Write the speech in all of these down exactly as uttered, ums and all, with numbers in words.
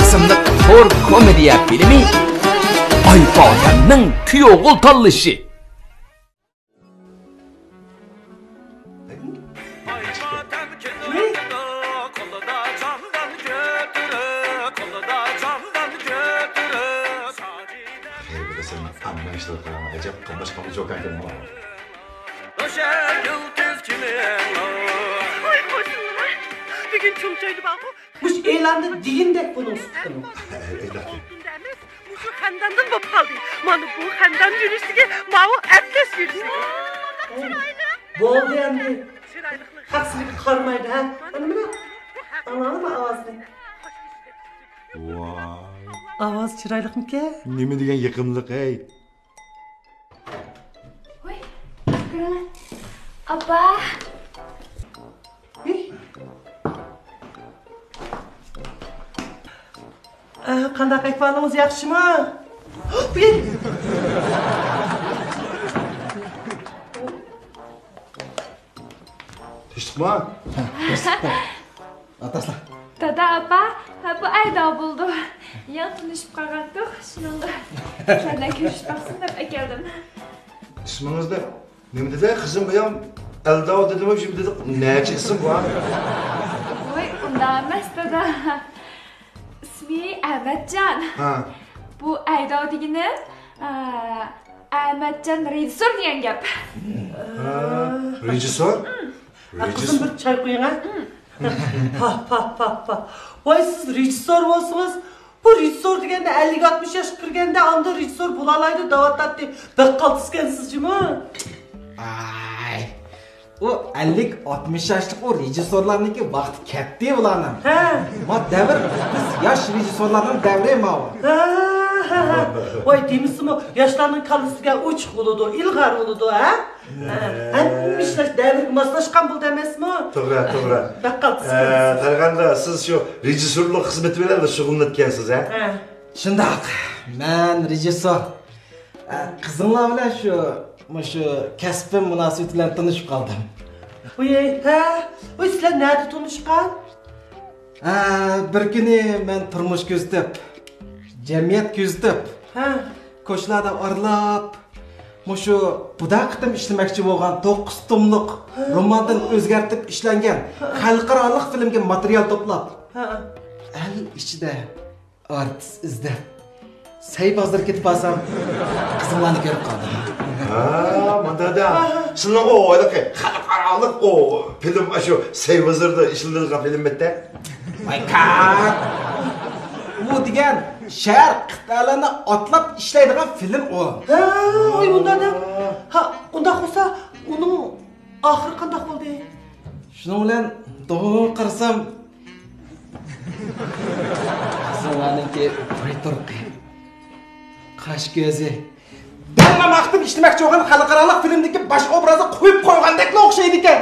ئىسىملىق تور كومېدىيە فىلىمى ئايپاتەمنىڭ كۈيئوغۇل تاللىشى. خەير بولسۇن، ئامما ئىشلىرىغا ئەجەب قاملاشقان جوكەنكەن. ۋاي قوشنىلار، بۈگۈن چوڭچايدا بارغۇ. مۇشۇ ئېلاندا دېگىنىدەك بۇنىڭ سۈپىتىمۇ. ئالتۇندا ئەمەس، مۇشۇ خەنداندىن بولۇپ قالدى. مانا بۇ خەندان يۈرۈشلۈكى، ماۋۇ ئەتلەس يۈرۈشلۈكى. بولدى ئەمدى. چىرايلىقلىق. خەق سىزگە قارىمايدۇ، ھە؟ ئەنە مانا، ئاڭلاڭلارمۇ ئاۋازنى؟ ۋاي. ئاۋاز چىرايلىقمىكەن؟ نېمە دېگەن يېقىملىق، ھەي. ۋاي، كۆرۈڭە. ئاپا. ئە، قانداق ئەھۋالىڭىز، ياخشىمۇ؟ تىنچلىقمۇ؟ ئاتاسلار. دادا، ئاپا، ھە، بۇ ئەيدا بولىدۇ. يېڭى تونۇشۇپ قالغانتۇق، شۇنىڭغا سىلەر بىلەن كۆرۈشۈپ باقسۇن دەپ ئەكەلدىم. ئىسمىڭىزنى نېمە دېدى؟ قىزىم بۇيام ئەلداۋ دېدىمۇ، شۇ دېدى، نەچچە ئىسىم بار؟ ۋاي، ئۇنداق ئەمەس، دادا. ئىسمى ئەمەتجان. ھە. بۇ ئەيداۋ دېگىنىم، ئە، ئەمەتجان رېژىسسور دېگەن گەپ. ھە، رېژىسسور؟ ھە، قىزىم، بىر چاي قۇيۇڭ، ھە؟ پاھ، پاھ، پاھ، پاھ. ۋاي، سىز رېژىسسور بولسىڭىز، بۇ رېژىسسور دېگەندە ئەللىك ئاتمىش ياشقا كىرگەندە ئاندىن رېژىسسور بولالايدۇ دەۋاتاتتى. بەك قالتىسكەنسىز جۇمۇ. ئاي، ئۇ ئەللىك ئاتمىش ياشلىق ئۇ رېژىسسورلارنىڭكى ۋاقتى كەتتى ئۇلارنىڭ. ھە. ما دەۋر، بىز ياش رېژىسسورلارنىڭ دەۋرى ماۋۇ. ھە، ھە، ھە. ۋاي، دېمىسىمۇ ياشلارنىڭ كاللىسىگە ئوچۇق بولىدۇ، ئىلغار بولىدۇ، ھە؟ ھە، ھەممە ئىشلار دەۋرگە ماسلاشقان بولدى ئەمەسمۇ؟ توغرا، توغرا. بەك قالتىسكەنسىز. ئە، قارىغاندا سىز شۇ رېژىسسورلۇق خىزمىتى بىلەن شۇغۇللىنىدىكەنسىز، ھە؟ ھە. شۇنداق، مەن رېژىسسور. ئە، قىزىڭلار بىلەن شۇ، مۇشۇ كەسپىم مۇناسىۋىتى بىلەن تونۇشۇپ قالدىم. ۋىي، ھە؟ ۋىي، سىلەر نەدە تونۇشقان؟ ھە، بىر كۈنى مەن تۇرمۇش كۆزىتىپ، جەمئىيەت كۆزىتىپ، ھە. كوچىلاردا ئارىلاپ، مۇشۇ بۇدا قېتىم ئىشلىمەكچى بولغان توققۇز توملۇق ھە. روماندىن ئۆزگەرتىپ ئىشلەنگەن ھە. خەلقئارالىق فىلىمگە ماتېرىيال توپلاپ، ھە. ئەل ئىچىدە ئارتىس ئىزدەپ، سەي بازىرىغا كېتىپ بارسام، قىزىڭلارنى كۆرۈپ قالدىم. ھا، ماندادا. سىلىنىڭ ئۇ ھېلىقى خەلقئارالىق ئۇ فىلىم، ئاشۇ سەي بازىرىدا ئىشلىنىدىغان فىلىم بەتتە. ۋاي كات! ئۇ دېگەن شەھەر قىتئەلەرنى ئاتلاپ ئىشلەيدىغان فىلىم ئۇ. ھە، ۋاي مۇندادا. ھا، ئۇنداق بولسا ئۇنىڭ ئاخىرى قانداق بولدى؟ شۇنىڭ بىلەن دوڭ قارىسام، قىزىڭلارنىڭكى بوي تۇرقى، قاش كۆزى، دەللا ماختىن ئىشلىمەكچى بولغان خەلقئارالىق فىلىمدىكى باش ئوبرازى قويۇپ قويغاندەكلا ئوخشايدىكەن.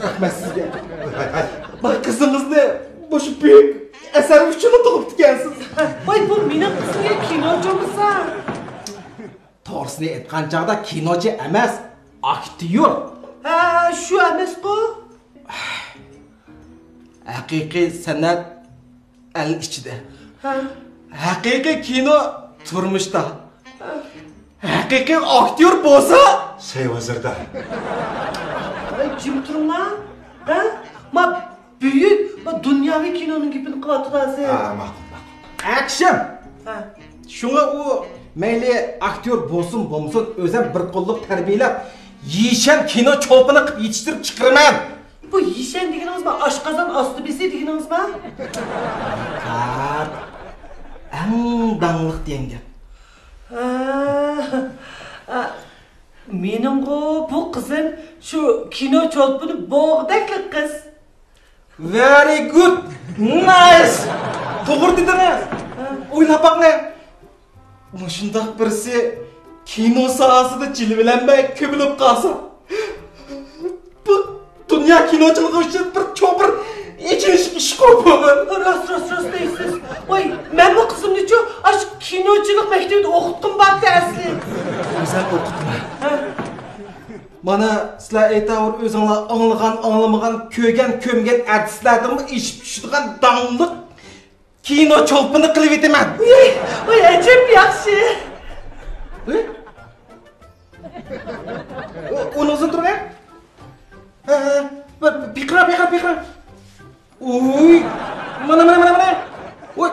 رەھمەت سىزگە. بۇ قىزىڭىزنى مۇشۇ بۈيۈك ئەسەر ئۈچۈنلا تۇغۇپتىكەنسىز. ۋاي، بۇ مېنىڭ قىزىمغا كىنوچۇمىسا؟ توغرىسىنى ئېيتقان چاغدا كىنوچى ئەمەس، ئاكتيور. ھە، شۇ ئەمەسقۇ؟ ھەقىقىي سەنئەت ئەل ئىچىدە. ھە. ھەقىقىي كىنو تۇرمۇشتا. ھە. ھەقىقىي ئاكتيور بولسا سەي بازىرىدا. ۋاي، جىم تۇرۇڭلار. ھە؟ ما بۈيۈك، ما دۇنياۋى كىنونىڭ گېپىنى قىلىۋاتىدۇ ھازىر. ھە، ماقۇل، ماقۇل. ئەكشن! ھە. شۇڭا ئۇ مەيلى ئاكتيور بولسۇن بولمىسۇن، ئۆزۈم بىر قوللۇق تەربىيەلەپ، يىشەن كىنو چولپىنى قىلىپ يېتىشتۈرۈپ چىقىرىمەن. بۇ يىشەن دېگىنىڭىزمۇ ئاشقازان ئاستى بېزى دېگىنىڭىزمۇ؟ كات. ئەڭ داڭلىق دېگەن گەپ. ھە، ھە، مېنىڭغۇ بۇ قىزىم شۇ كىنو چولپىنى بوغدەكلا قىز. Very good! Nice! توغرا دېدىڭىز! ھە. ئويلاپ باقمەن. مۇشۇنداق بىرسى كىنو ساھەسىدە جىلۋىلەنمەي كۆمۈلۈپ قالسا، بۇ دۇنيا كىنوچىلىقى ئۈچۈن بىر چوڭ بىر ئېچىنىشلىق ئىشقۇ بۇ. راست، راست، راست دەيسىز. ۋاي، مەنمۇ قىزىمنىچۇ ئاشۇ كىنوچىلىق مەكتىۋىدە ئوقۇتقۇم بارتى ئەسلى. ئۆزۈڭ ئوقۇتما. ھە؟ مانا سىلەر ئەيتاۋۇر، ئۆزۈڭلار ئاڭلىغان، ئاڭلىمىغان، كۆرگەن، كۆمگەن ئارتىسلەردىنمۇ ئېشىپ چۈشىدىغان داڭلىق كىنو چولپىنى قىلىۋېتىمەن. ۋاي، ۋاي، ئەجەب ياخشى. ھە؟ ئۇ-، ئۇنى ئۇزۇن تۇرۇڭ، ھە؟ ھە، ھە. بىر، بىر پىقىرا، پىقىرا، پىقىرا. ئۇي، مانا، مانا، مانا، مانا. ئۇي،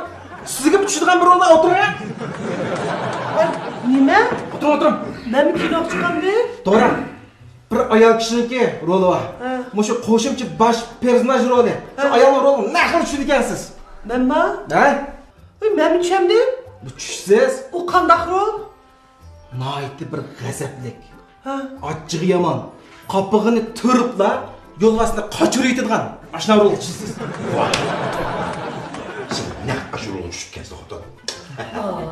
سىزگە چۈشىدىغان بىر رولدا ئولتۇرۇڭ، ھە؟ نېمە؟ ئولتۇرۇڭ، ئولتۇرۇڭ. مەنمۇ كىنوغا چىقامدۇ؟ توغرا. بىر ئايال كىشىنىڭكى رولى بار. ھە. مۇشۇ قوشۇمچە باش پېرسوناژ رولى. شۇ ھە. ئايالنىڭ رولىنى نەق خىل چۈشىدىكەنسىز. مەنما؟ ھە؟ ۋاي، مەنمۇ چۈشەمدىم؟ بۇ چۈشسىز. ئۇ قانداق رول؟ ناھايىتى بىر غەزەپلىك، ھە. ئاچچىقى يامان، قاپىقىنى تۈرۈپلا يولۋاسنى قاچۇرۇۋېتىدىغان ئاشۇنداق رولغا چۈشىسىز. ۋاھ! سىز نەق ئاشۇ رولغا چۈشۈپكەنسىز، خوتۇن.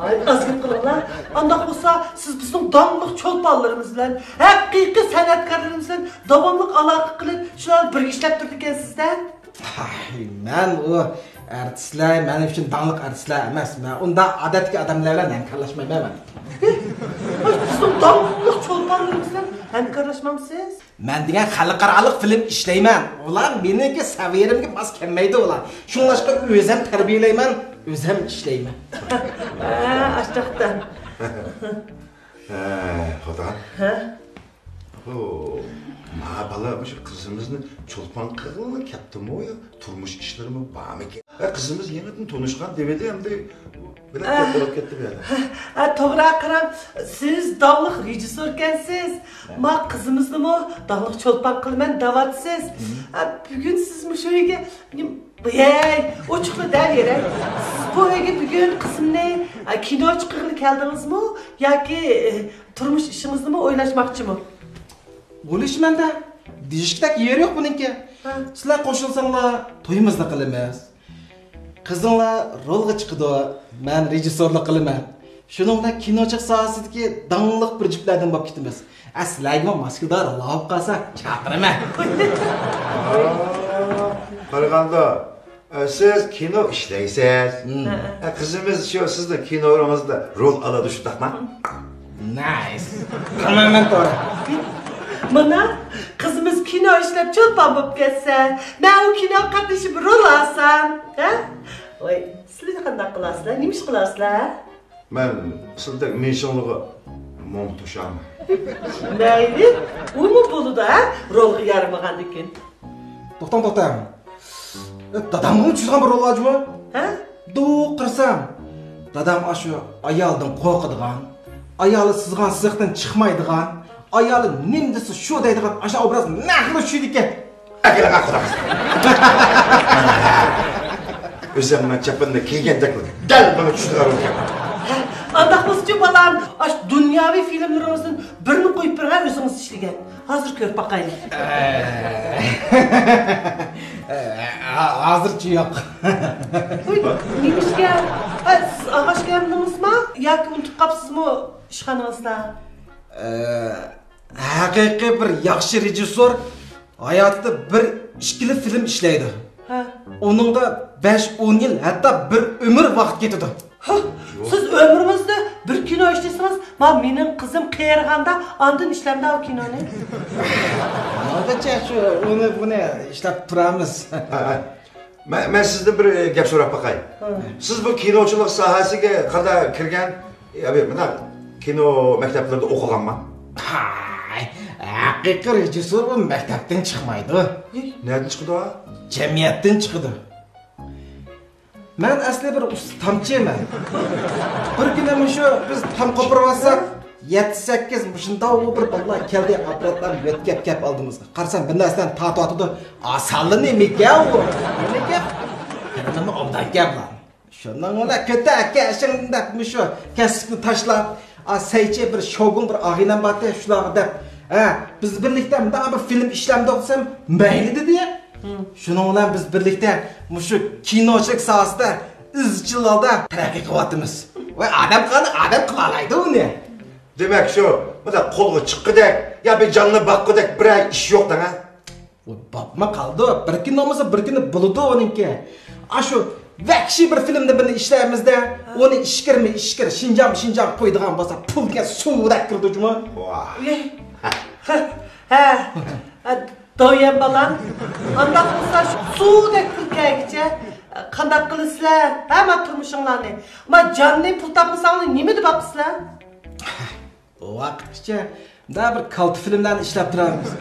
ئاي، ئاز گەپ قىلىڭلار. ئانداق بولسا، سىز بىزنىڭ داڭلىق چولپانلىرىمىز بىلەن، ھەقىقىي سەنئەتكارلىرىمىز بىلەن داۋاملىق ئالاقە قىلىپ، شۇلار بىلەن بىرگە ئىشلەپ تۇرىدىكەنسىز-دە. ھاي، مەن ئۇ ئارتىسلار، مەن ئۈچۈن داڭلىق ئارتىسلار ئەمەس. مەن ئۇنداق ئادەتتىكى ئادەملەر بىلەن ھەمكارلاشمايمەن مەن. بىزنىڭ داڭلىق چولپانلىرىمىز بىلەن ھەمكارلاشمامسىز؟ مەن دېگەن خەلقئارالىق فىلىم ئىشلەيمەن. ئۇلار مېنىڭكى سەۋىيەمگە ماس كەلمەيدۇ ئۇلار. شۇڭلاشقا ئۆزەم تەربىيەلەيمەن، ئۆزەم ئىشلەيمەن. ھە، ئاشتاقتان. ھە، خوتۇن. ھە؟ ھو، ما بالا مۇشۇ قىزىمىزنى چولپان قىلغىلى كەپتىمۇ يا تۇرمۇش ئىشلىرىمۇ بارمىكىن؟ ھە، قىزىمىز يېڭىدىن تونۇشقان دېۋىدى، ئەمدى بىلەن گەپ بولۇپ كەتتى بۇ يەردە. ھە، ھە، توغرا قاراڭ، سىز داڭلىق رېژىسسوركەنسىز. ما قىزىمىزنىمۇ داڭلىق چولپان قىلىمەن دەۋاتىسىز. ھە، بۈگۈن سىز مۇشۇ يەرگە نېمە، ھەي، ئوچۇقلا دەۋېرەي. سىز بۇ ئۆيگە بۈگۈن قىزىمنى، ئە، كىنو چىقىرغىلى كەلدىڭىزمۇ ياكى، ئە، تۇرمۇش ئىشىڭىزنىمۇ ئويلاشماقچىمۇ؟ ئويلىشىمەن-دە. دېيىشكىدەك يېرى يوق بۇنىڭكى. ھە. سىلەر قوشۇلساڭلار تويىمىزنى قىلىمىز. قىزىڭلار رولغا چىقىدۇ، مەن رېژىسسورلۇق قىلىمەن. شۇنىڭ بىلەن كىنوچىلىق ساھەسىدىكى داڭلىق بىر جۈپلەردىن بولۇپ كېتىمىز. ئە، سىلەرگىمۇ ماسكىدار لاۋۇپ قالسا، چاقىرىمەن. قارىغاندا، ئە، سىز كىنو ئىشلەيسىز. ھىم. ئە، قىزىمىز شۇ سىزنىڭ كىنولىرىڭىزدا رول ئالىدۇ، شۇنداقمۇ؟ نايس. تامامەن توغرا. مانا، قىزىمىز كىنو ئىشلەپ چولپان بولۇپ كەتسە، مەن ئۇ كىنوغا قاتنىشىپ رول ئالسام، ھە؟ ۋاي، سىلەر قانداق قىلاسىلەر؟ نېمە ئىش قىلاسىلەر؟ مەن سىلدەك مىشىڭلىغا موم توشامەن. مەيلى، ئۇمۇ بولىدۇ، ھە؟ رولغا يارىمىغاندىكىن. توختاڭ، توختاڭ. ئە، دادامغىمۇ چۈشىدىغان بىر رول بار جۇمۇ؟ ھە؟ دوق قارىسام، دادام ئاشۇ ئايالدىن قورقىدىغان، ئايالى سىزغان سىزىقتىن چىقمايدىغان، ئايالى نېمە دېسە شۇ دەيدىغان ئاشۇ ئوبرازنى نەق خىل چۈشىدىكەن. ئەكېلىڭە قۇداق. ئۆزۈمنىڭ چاپىنىنى كىيگەندەك دەل ماڭا چۈشىدىغان رول. ھە، ئانداق بولسىچۇ بالام، ئاشۇ دۇنياۋى فىلىملىرىڭىزدىن بىرنى قويۇپ بېرىڭە ئۆزىڭىز ئىشلىگەن. ھازىر كۆرۈپ باقايلى. ھازىرچە يوق. ۋوي، نېمىشقا؟ ھە، سىز ئاغاچ كەلمىدىڭىزما ياكى ئۇنتۇپ قاپسىزمۇ ئىشخانىڭىزدا؟ ھەقىقىي بىر ياخشى رېژىسسور ھاياتىدا بىر ئىككىلا فىلىم ئىشلەيدۇ. ھە. ئۇنىڭدا بەش، ئون يىل، ھەتتا بىر ئۆمۈر ۋاقىت كېتىدۇ. ھە، سىز ئۆمرىڭىزدە بىر كىنو ئىشلىسىڭىز، ما مېنىڭ قىزىم قېرىغاندا ئاندىن ئىشلەمدە ئۇ كىنونى. ماڭغىچە شۇ ئۇنى بۇنى ئىشلەپ تۇرىمىز. ھە، ھە. مەن، مەن سىزدىن بىر، ئە، گەپ سوراپ باقاي. ھە. سىز بۇ كىنوچىلىق ساھەسىگە قانداق كىرگەن؟ يا بىر مۇنداق كىنو مەكتەپلىرىدە ئوقۇغانما؟ ھاي، ھەقىقىي رېژىسسور بۇ مەكتەپتىن چىقمايدۇ. نەدىن چىقىدۇ؟ جەمئىيەتتىن چىقىدۇ. مەن ئەسلى بىر ئۇستا تامچى مەن. بىر كۈنى مۇشۇ بىز تام قوپۇرۇۋاتساق، يەتتە، سەككىز مۇشۇنداق بىر بالىلار كەلدى، ئاپپاراتلارنى يۆتكەپ كەپ ئالدىمىزغا. قارىسام، بىر نەرسىلەرنى تارتىۋاتىدۇ. ئاسانلا نېمىكەن ئۇ؟ نېمىكەن؟ قېرىنىمۇ ئوبدانكەن بۇلار. شۇنىڭ بىلەن كۆتەر ئەكەشىڭ دەپ مۇشۇ كەسىپنى تاشلاپ، ئا، سەيچى بىر شوگۇڭ بىر ئاغىنەم بارتى، شۇلارغا دەپ، ھە، بىز بىرلىكتە مۇنداق بىر فىلىم ئىشلەمدۇق دېسەم، مەيلى دېدى. ھىم. شۇنىڭ بىلەن بىز بىرلىكتە مۇشۇ كىنوچىلىق ساھەسىدە ئىزچىل ھالدا تەرەققىي قىلىۋاتىمىز. ۋاي، ئادەم قىلغاننى ئادەم قىلالايدۇ ئۇنى. دېمەك، شۇ مۇنداق قولغا چىققۇدەك يا بىر جاننى باققۇدەك بىرەر ئىش يوق دەڭە. ئۇ بولۇپمۇ قالىدۇ، بىر كۈنى بولمىسا بىر كۈنى بولىدۇ ئۇنىڭكى. ئاشۇ ۋەھشىي بىر فىلىمنى بىرنى ئىشلەيمىزدە، ئۇنى ئىچكىرىمۇ ئىچكىرى، شىنجاڭمۇ شىنجاڭ قويىدىغان بولسا، پۇل دېگەن سۇدەك كىرىدۇ جۇمۇ. ۋاھ. ھە، ھە، ھە، داۋيەن بالام، ئانداق بولسا شۇ سۇدەك پۇل كەلگۈچە، قانداق قىلىسىلەر، ھە، ما تۇرمۇشۇڭلارنى؟ ما جاننى پۇل تاپمىساڭلار نېمىدە باقىسىلەر؟ ۋاقىتقىچە مۇنداق بىر كالتە فىلىملارنى ئىشلەپ تۇرىمىز.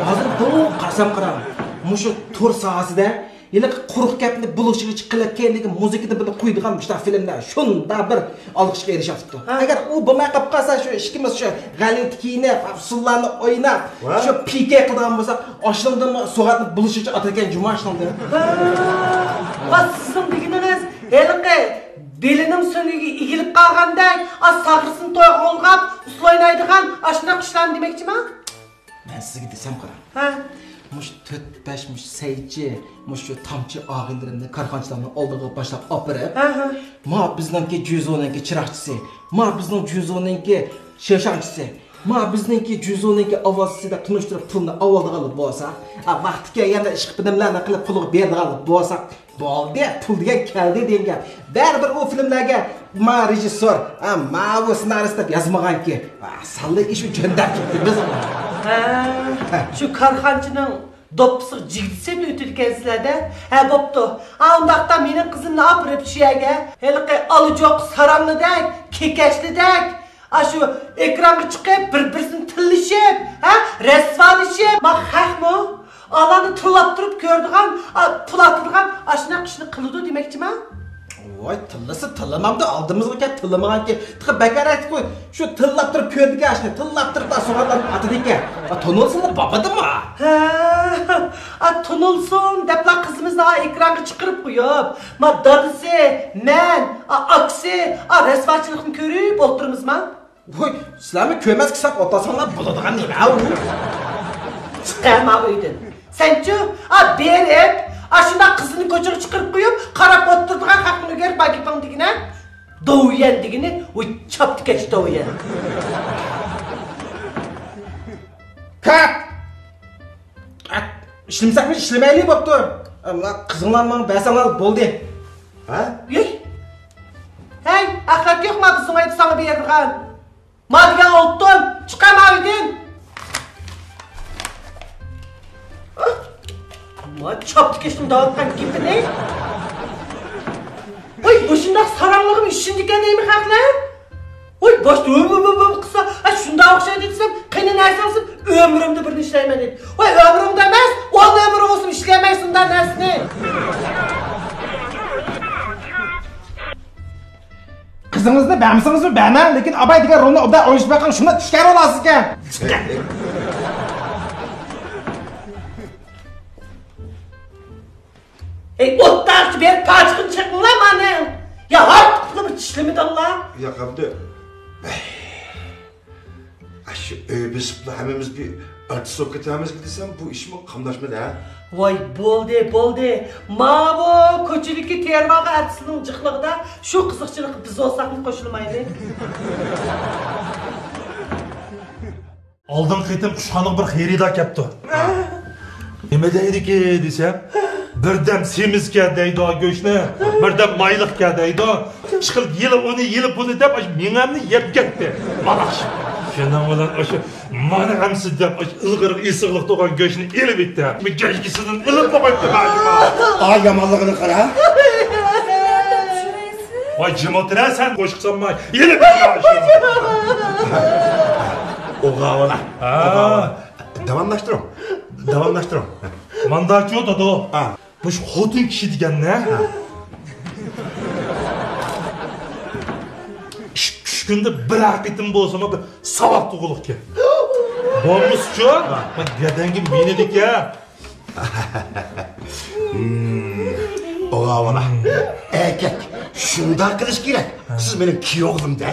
ھازىر بۇ قارىسام قاراڭ، مۇشۇ تور ساھەسىدە ھېلىقى قۇرۇق گەپنى بۇلۇشىغىچە قىلىپ، كەينىدىكى مۇزىكىنى بىللە قويىدىغان مۇشۇنداق فىلىملەر شۇنداق بىر ئالقىشقا ئېرىشىۋاتىدۇ. ھە. ئەگەر ئۇ بولماي قاپ قالسا، شۇ ئىككىمىز شۇ غەلىتە كىيىنىپ، ئۇسسۇللارنى ئويناپ، ۋە شۇ پىكە قىلىدىغان بولساق، ئاشۇنىڭدىنمۇ سوغاتنى بۇلۇشىغىچە ئاتىدىكەن جۇمۇ ئاشۇنىڭدىن. ھە. ۋە سىزنىڭ دېگىنىڭىز ھېلىقى بېلىنىڭ سۆڭىكى ئېگىلىپ قالغاندەك، ئا، ساغرىسىنى تويغا ئۇلغاپ، ئۇسسۇل ئوينايدىغان ئاشۇنداق ئىشلارنى دېمەكچىما؟ مەن سىزگە دېسەم قاراڭ. ھە. مۇشۇ تۆت بەش، مۇشۇ سەيچى، مۇشۇ تامچى ئاغىنىلىرىمنى كارخانىچىلارنىڭ ئالدىغا باشلاپ ئاپىرىپ، ھە، ھە. ما بىزنىڭكى جۈزۇنىڭكى چىراغچىسى، ما بىزنىڭ جۈزۇنىڭكى شېشاڭچىسى، ما بىزنىڭكى جۈزۇنىڭكى ئاۋازچىسى دەپ تونۇشتۇرۇپ پۇلنى ئاۋالىدىغانلا بولساق، ھە، ۋاقتى كەلگەندە ئىشقىلىپ نېمىلەرنى قىلىپ قولىغا بېرىدىغانلا بولساق، بولدى، پۇل دېگەن كەلدى دېگەن گەپ. بەرىبىر ئۇ فىلىملەرگە ما رېژىسسور، ھە، ماۋۇ سېنارىست دەپ يازمىغانكى. ۋا، سانلا ئىش ئۈچۈن دەپ كەتتى بىز. ھە، شۇ كارخانىچىنىڭ دوپپىسىغا جىگدە سېلىپ ئۆتىدىكەنسىلەر-دە. ھە، بوپتۇ. ئا، ئۇنداقتا مېنىڭ قىزىمنى ئاپىرىپ شۇ يەرگە. ھېلىقى ئالىجوق ساراڭلىدەك، كېكەچلىدەك، ئاشۇ ئېكرانغا چىقىپ، بىر-بىرسىنى تىللىشىپ، ھە، رەسۋالىشىپ، ما خەقمۇ ئالارنى تىللاپ تۇرۇپ كۆرىدىغان، ئا، پۇل ئاتىدىغان ئاشۇنداق ئىشنى قىلىدۇ دېمەكچىما؟ ۋاي، تىللىسا تىللىمامدۇ، ئالدىمىزغا كەپ تىللىمىغانكى، تېخى بەكرەك ئەتىقۇ، شۇ تىللاپ تۇرۇپ كۆرىدىكەن ئاشۇنى، تىللاپ تۇرۇپ سوغاتلارنى ئاتىدىكەن. ئا، تونۇلسىلا بابىدىما؟ ھە، ئا، تونۇلسۇن دەپلا قىزىمىزنى ئا ئېكرانغا چىقىرىپ قويۇپ، ما دادىسى، مەن، ئا، ئاكىسى، ئا، رەسۋاچىلىقنى كۆرۈپ ئولتۇرىمىزما؟ ۋوي، سىلەرمۇ كۆرمەسكە ساپ ئولتۇرساڭلار بولىدىغان نېمە ئۇ؟ چىقە ماۋۇ ئۆيدىن. سەنچۇ، ئا، بېرىپ، ئاشۇنداق قىزنى كوچىغا چىقىرىپ قويۇپ، قاراپ ئولتۇرىدىغان خەقنى ئۆگەنىپ، ما گېپىڭ دېگىنە. دوۋيەن دېگىنى، ۋوي، چاپتىكەش دوۋيەن. كات! ئىشلىمىسەكمۇ ئىشلىمەيلى بوپتۇ. مانا قىزىڭلارنى ماڭا بەرسەڭلار بولدى. ھە؟ ھەي! ھەي، ئەخلەت يوقما بىزنىڭ ئۆيدە ساڭا بېرىدىغان؟ ما دېگەن ئالتۇن، چىقە ما ئۆيدىن! ما چاپتىكەشنىڭ دەۋاتقان گېپىنى! ۋاي، مۇشۇنداق ساراڭلىقىم ئىشىنىدىكەن دەيمەن خەقلەر. ۋاي، باشتا ھۆم ھۆم ھۆم ھۆم قىلسا، ھە، شۇنداق ئوخشايدۇ دېسەم، قېنى نەرسە ئالسام، ئۆمرۈمدە بىرنى ئىشلەيمەن دەيدۇ. ۋاي، ئۆمرۈڭدە ئەمەس، ئون ئۆمرۈڭ بولسۇن ئىشلىيەلمەيسەن ئۇنداق نەرسىنى. قىزىڭىزنى بەرمىسىڭىزمۇ بەرمەڭ، لېكىن ئاباي دېگەن رولنى ئوبدان ئوينىشىپ بېقىڭ، شۇنداق ئىشكەر بولىسىز ئىكەن. ئەي، ئوتتاقچى بېرىپ پاچىقىنى چېقىڭلار مانا. يا، ھارتۇقلۇقنى بىر چىشلىمىدىڭلار. ياق، ئەمدى. ئاشۇ ئۆي بېسىپلا ھەممىمىز بىر ئارتىس بولۇپ كېتەمىزكى دېسەم، بۇ ئىشمۇ قاملاشمىدى، ھە؟ ۋاي، بولدى، بولدى. ماۋۇ كوچىدىكى تېرىۋالغان ئارتىسنىڭ جىقلىقىدا شۇ قىزىقچىلىققا بىز بولساقمۇ قوشۇلمايلى. ئالدىنقى قېتىم قۇشخانىغا بىر خېرىدار كەپتۇ. نېمە دەيدىكى دېسەم، بىردەم سېمىزكەن دەيدۇ گۆشنى، بىردەم مايلىقكەن دەيدۇ. ئىشقىلىپ يېلى ئۇنى، يېلى بۇنى دەپ، ئاشۇ مېڭەمنى يەپ كەتتى. مانا شۇ. شۇنىڭ بىلەن ئاشۇ مانا ئەمسە دەپ، ئاشۇ ئىلغىرىغا ئېسىقلىق تۇرغان گۆشنى ئېلىۋېتتى. گەجگىسىدىن ئېلىپ قويۇپتۇ. ئاي، يامانلىقىنى قارا. ۋاي، جىم ئولتۇرە سەن، قوشۇق سالماي. يېلى بىر ئوغاۋلا. ھا. ئوغاۋلا. داۋاملاشتۇرۇڭ. داۋاملاشتۇرۇڭ. مانداچۇ دادو. ھا. مۇشۇ خوتۇن كىشى دېگەننى ئىككى ئۈچ كۈندە بىرەر قېتىم بولسىمۇ بىر ساۋاب تۇغۇلۇقكەن. بولمىسىچۇ، گەدەڭگە مىنىدىكەن. ئوغاۋلا. ئەركەك شۇنداق قىلىش كېرەك. سىز مېنىڭ كۈيئوغلۇم دە.